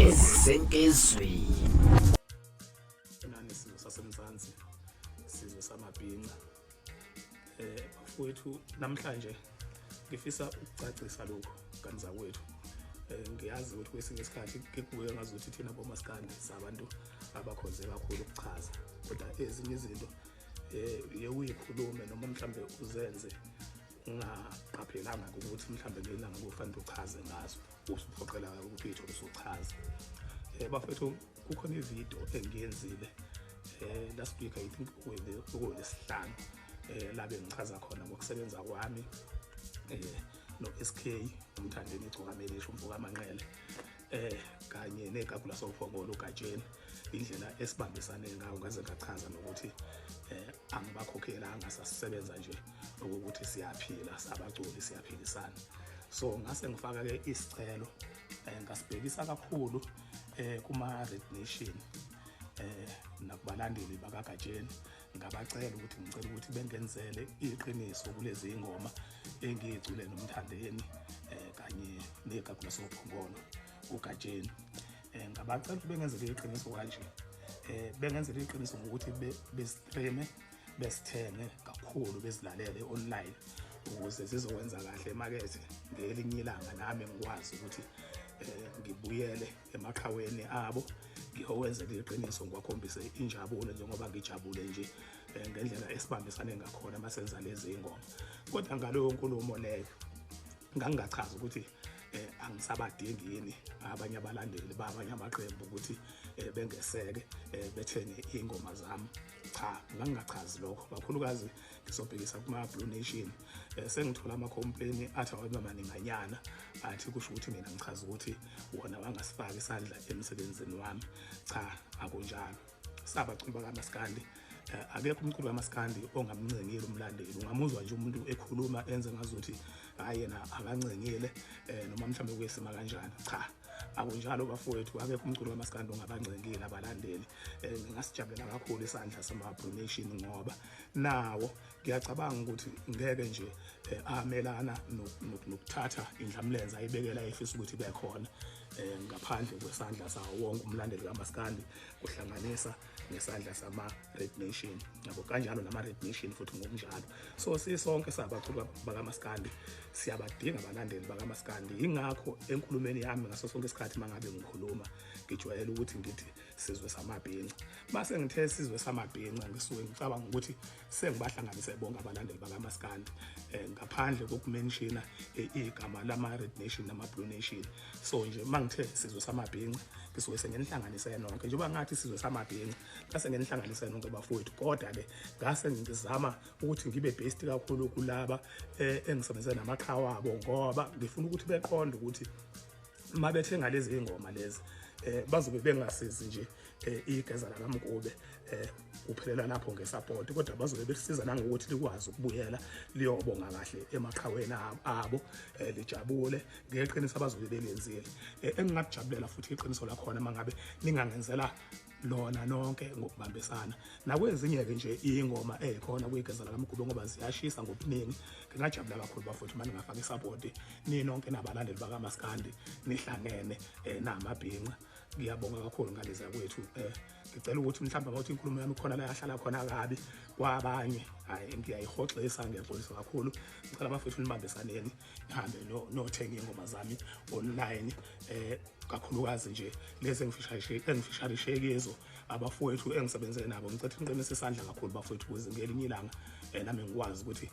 Esenkezweni. Nani sizwe saseMzansi, sizwe samabhinca. Bafowethu, namhlanje ngifisa ukucacisa lokhu kanzakwethu. Ngiyazi ukuthi kwesinye isikhathi kubuye ngazuthi thina bomaskandi sabantu abakhonze kakhulu ukuchaza, kodwa ezinye izinto uye uyikhulume noma mhlambe uzenze ungaqaphelanga ukuthi mhlambe ngelanga kufanele uchaze ngazo, usuphoqela ukuthi uyithole usuchaza. Bafethu, kukhona ividiyo engiyenzile last week, I think kuwelesihlanu, la bengichaza khona ngokusebenza kwami no SK uMthandeni Igcokamelisha umfoka Manqele kanye negagu lasophongolo uGatsheni, indlela esibambisane ngayo. Ngaze ngachaza nokuthi angibakhokhelanga, sasisebenza nje ukuthi siyaphila, sabaculi siyaphilisana. So ngase ngifaka ke isicelo, ngasibhekisa kakhulu kuma Red Nation nakubalandeli bakaGatsheni. Ngabacela ukuthi ngicela ukuthi bengenzele iqiniso kulezi ingoma engiyicule noMthandeni kanye negagu lasophongolo uGatsheni. Ngabacela ukuthi bengenzele iqiniso kanje, bengenzele iqiniso ngokuthi be-streame, besithenge kakhulu, bezilalele online ukuze zizokwenza kahle emakethe. Ngelinye ilanga nami ngikwazi ukuthi ngibuyele emaqhaweni abo, ngiyowenzela iqiniso, ngiwakhombise injabulo njengoba ngijabule nje ngendlela esibambisane ngakhona masenza lezi ingoma. Kodwa ngaleyo nkulumo leyo ngangingachazi ukuthi angisabadingi yini abanye abalandeli babanye amaqembu ukuthi bengeseke, bethenge ingoma zami. Cha, ngangingachazi lokho. Kakhulukazi ngizobhekisa kuma-Blue Nation. Sengithola ama-complain athi awabe maninganyana, athi kusho ukuthi mina ngichaza ukuthi wona wangasifaka isandla emsebenzini wami. Cha, akunjalo. Sabaculi bakamaskandi, akekho umculo kamaskandi ongamncengile umlandeli. Ungamuzwa nje umuntu ekhuluma enze ngazuthi hayi, yena akancengile, noma mhlawumbe kuyisima kanjani. Cha, akunjalo bafowethu, akekho umculo kamaskandi ongabancengile abalandeli. Ngingasijabulela kakhulu isandla sama-Blue Nation, ngoba nawo ngiyacabanga ukuthi ngeke nje amelana nokuthatha indlamlenze ayibekela efisa ukuthi ibe khona ngaphandle kwesandla sawo wonke umlandeli kamaskandi, kuhlanganisa nesandla sama-Red Nation yabo, kanjalo nama-Red Nation futhi ngokunjalo. So sisonke sabaculi bakamaskandi siyabadinga abalandeli bakamaskandi. Yingakho enkulumeni yami ngaso sonke isikhathi mangabe ngikhuluma ngijwayele ukuthi ngithi sizwe samabhinca. Mase ngithe sizwe samabhinca, ngisuke ngicabanga ukuthi sengibahlanganise bonke abalandeli bakamaskandi, ngaphandle kokumenshina igama lama-Red Nation nama-Blue Nation. So nje mangithe sizwe samabhinca, ngisuke senginihlanganise nonke. Njengoba ngathi sizwe samabhinca, ngase nginihlanganise nonke bafowethu. Kodwa-ke ngase ngizama ukuthi ngibe based kakhulu kulaba engisebenze namaqhawe abo, ngoba ngifuna ukuthi beqonde ukuthi uma bethenga lezi ingoma lezi bazobe bengasizi nje igeza lakaMgube kuphelela lapho nge-support, kodwa bazobe besiza nangokuthi likwazi ukubuyela liyobonga kahle emaqhaweni abo, lijabule ngeqiniso abazobe belenzile. Engingakujabulela futhi iqiniso lakhona mangabe ningangenzela lona nonke ngokubambisana nakwezinye-ke nje iy'ngoma ey'khona kuyigeza lakaMgube, ngoba ziyashisa ngobuningi. Ngingajabula kakhulu bafowethu uma ningafaka i-support ninonke nabalandeli bakamaskandi, nihlangene namabhinca. Ngiyabonga kakhulu ngaleza kwethu. Ngicela ukuthi mhlawumbe ngokuthi inkulumo yami khona la yahlala khona kabi kwabanye, hayi, ngiyayihoxisa, ngiyaxolisa kakhulu. Ngicela bafethu nibambisaneni, nihambe nothenga iy'ngoma zami online, kakhulukazi nje lezi engifisharishe kizo abafowethu engisebenze nabo. Ngicela niqinise isandla kakhulu bafowethu, ukuze ngelinye ilanga nami ngikwazi ukuthi